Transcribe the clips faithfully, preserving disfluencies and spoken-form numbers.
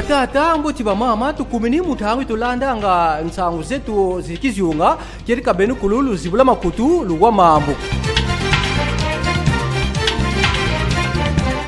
Batata, mbuti, bamama, tukumini mu ntangu yi tulandanga nsangu zetu zi kizunga, kedika benu kulu luzibula makutu, luwa mambu.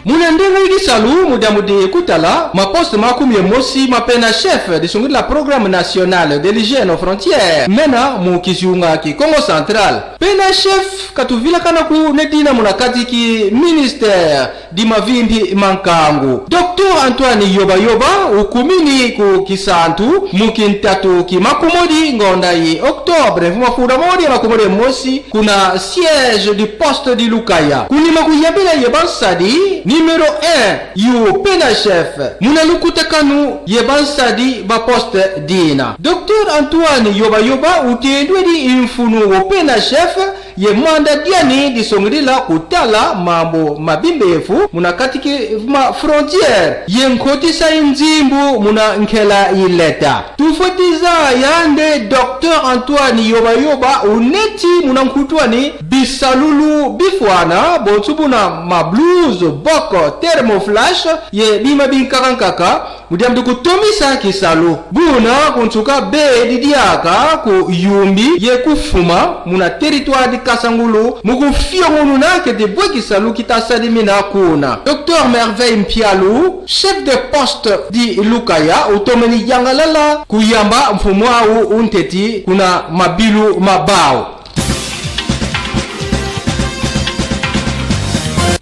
Muna ndenga yi kisalu, mu diambu di kutala ma poste makumi ye mosi ma PNHF, disongidila Programme National de l'Hygiène aux Frontières, mena mu kizunga ki Kongo Central. PNHF katuvilakana ko nde dina muna kati ki ministère di mavimpi ma nkangu. Docteur Antoine Yoba Yoba ukumini ku Kisantu mu kintatu ki makumodi ngonda yi octobre, mvu mafunda modi ye makumodi ye mosi, kuna siège du poste di Lukaya. Ku nima kuyambila ye bansadi numéro un yu PNHF muna lukutakanu ye bansadi ba poste dina. Docteur Antoine Yoba Yoba utendwedi mfunu wu PNHF ye manda diani disongidila kutala mambu ma bimbefu muna kati ki ma frontière ye nkotisa nzimbu muna nkela yi leta. Tufweti zaya nde Docteur Antoine Yoba Yoba uneti muna nkutu ani bisalulu bifwana bonso buna ma blouses, boko, thermoflash ye bima binkaka nkaka, mu diambu di kutomisa kisalu. Buna ku nsuka bedi diaka ku Yumbi ye kufuma muna territoire di Kasangulu mu kufiongununa keti bwe kisalu kita sadimina kuna. Docteur Merveille Mpialu, chef de poste di Lukaya, utomeni yangalala kuyamba mfumu awu unteti kuna mabilu ma bawu.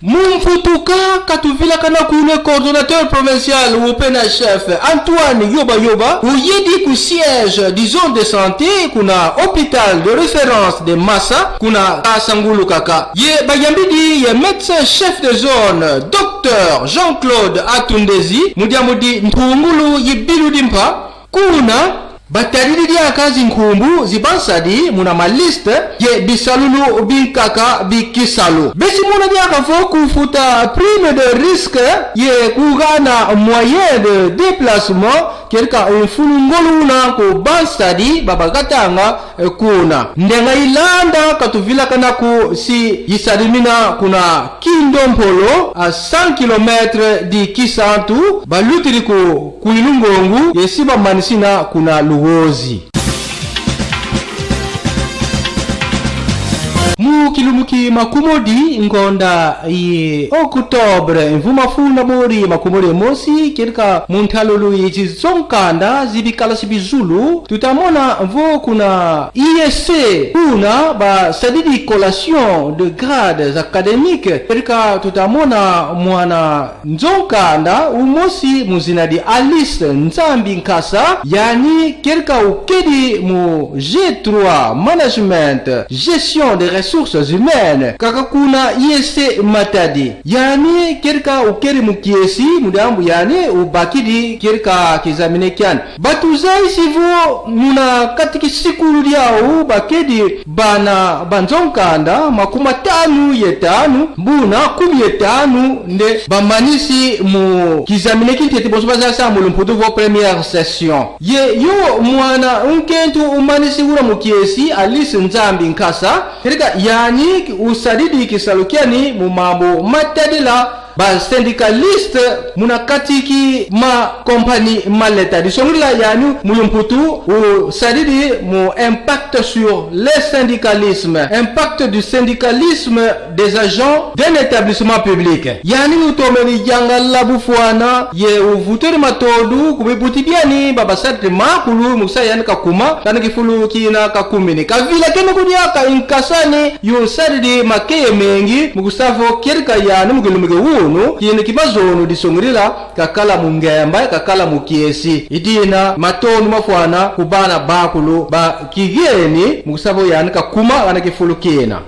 Mu mvutuka katuvilakana kuna coordonnateur provincial wu PNHF, Antoine Yoba Yoba, uyedi ku siège du zone de santé kuna hôpital de référence de Massa, kuna Kasangulu kaka. Ye bayambidi ye médecin chef de zone, Docteur Jean-Claude Atundezi, mu diambu di ntungulu yi bilu di mpa. Kuna batadidi diaka zinkumbu zi bansadi muna ma liste ye bisalulu binkaka bi kisalu. Besi mona diaka vo kufuta prime de risque ye kugana moyen de déplacement, kedika mfunu ngolo una ku bansadi ba bakatanga, eh, kuna. Ndenga yi landa katuvilakana ko si yisadimina kuna Kindompolo, à cent kilomètres di Kisantu, balutidi ku Kwilu Ngongo, ye si bamanisina kuna Luozi. Mu kilumbu ki makumodi ngonda yi octobre, mvu mafunda modi ye makumodi ye mosi, kedika mu ntalulu yi zinzo nkanda zi bikalasi bizulu, tuta mona vo kuna I E C, kuna basadidi collation de grades académiques, kedika tuta mona mwana nzo nkanda umosi mu zina di Alice Nzambi Nkasa, yani kedika ukedi mu G trois, management, gestion des ressources humaines, kaka kuna I E C Matadi. Yani kedika ukedi mu kiesi, mu diambu yani ubakidi kedika kizamine kiani. Batuzayisi vo muna kati ki sikulu diawu bakedi bana ba nzo nkanda makumi matanu ye tanu, buna kumi ye tanu nde bamanisi mu kizamine ki ntete bonso bazayisa mu lumputu vo première session. Ye yo mwana nkento umanisi wuna mu kiesi, Alice Nzambi Nkasa, kedika yani usadidi kisalu kiani mu mambu matadila ba syndicalistes muna kati ki ma compagnie ma leta. Disongidila yani mu lumputu usadidi mu impact sur le syndicalisme, impact du syndicalisme des agents d'un établissement public. Yani utomeni yangalala bufwana ye uvutudi matondo ku bibuti biani ba basadidi makulu mu kusa yani kakuma kana kifulu kina kakumini. Kavilakene ko diaka, i Nkasa ni usadidi makeye mengi mu kusa vo kedika yani mu kilumbu ki wunu, kina ki mazono disongidila kakala mu ngemba, kakala mu kiesi. I dina matondo mafwana ku bana bakulu ba kigeni mu kusa vo yani kakuma kana kifulu kina.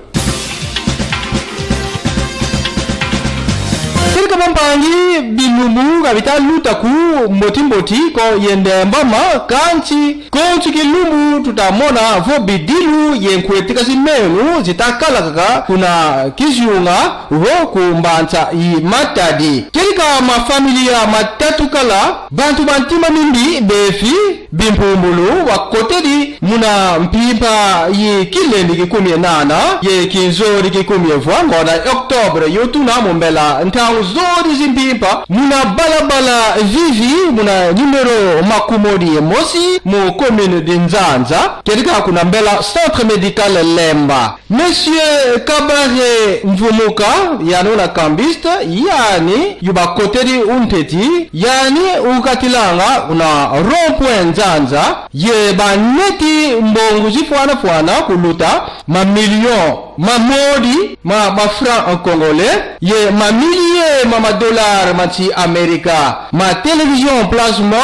Kedika bampangi, bilumbu ka bita luta ko mboti mboti ko ye ndembama, kansi konso kilumbu tuta mona vo bidilu ye nkwetika zi meno zita kala kaka kuna kizunga vo ku mbanza yi Matadi. Kedika mafamilia matatu kala, bantu ba ntima mimbi befi, bimpumbulu, bakotedi muna mpimpa yi kilendi ki kumi ye nana ye kinzodi ki kumi ye vwa ngonda octobre yo tuna mu mbela ntangu zo Odi zimpimpa, muna balabala Vivi, muna numéro makumodi ye mosi, mu commune de Nzanza, kedika kuna mbela Centre Médical Lemba. Monsieur Kabare Mvumuka, yandi una cambiste, yandi yu bakotedi u nteti, yandi ukatilanga kuna rond-point Nzanza, ye baneti mbongo zifwana fwana kuluta, ma million mamodi ma, ma franc congolais, ye ma milliers ma, ma dollar ma nsi Amerika, ma télévision plasma,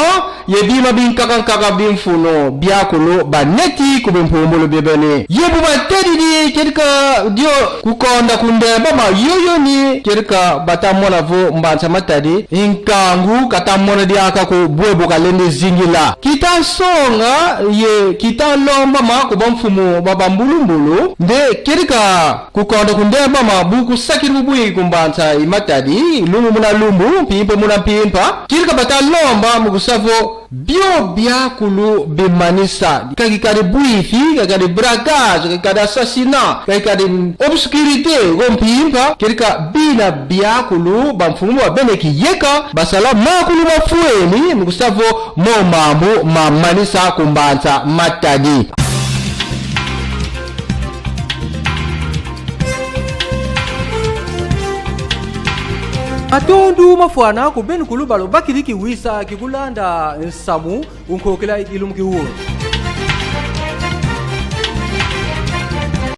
ye bima binkaka nkaka bi mfunu biakulu baneti ku bimpumbulu bia beni. Ye bu batedidi kedika dio kukonda ku ndemba ma yoyo ni kedika bata mona vo mbanza Matadi, nkangu kata mona diaka ko, bwe bu kalendi zingila. Kita songa ye kita lomba ma ku bamfumu ba bambulumbulu, nde kedika kukonda ku ndemba ma bu kusakidi bubwingi ku mbanza i Matadi, lumbu muna lumbu, mpimpa muna mpimpa, kedika bata lomba mu kusa vo bio biakulu bimanisa. Ka kikadi bwifi, ka kikadi braquage, ka kikadi assassinat, ka kikadi obscurité, go mpimpa, kedika bina biakulu bamfumu ba bene kiyeka basala makulu mafweni mu kusa vo mo mambu mamanisa ku mbanza Matadi. Matondo mafwana ku beno kulu ba lubakidi kiwisa ki kulanda nsamu u nkokila i kilumbu ki wunu.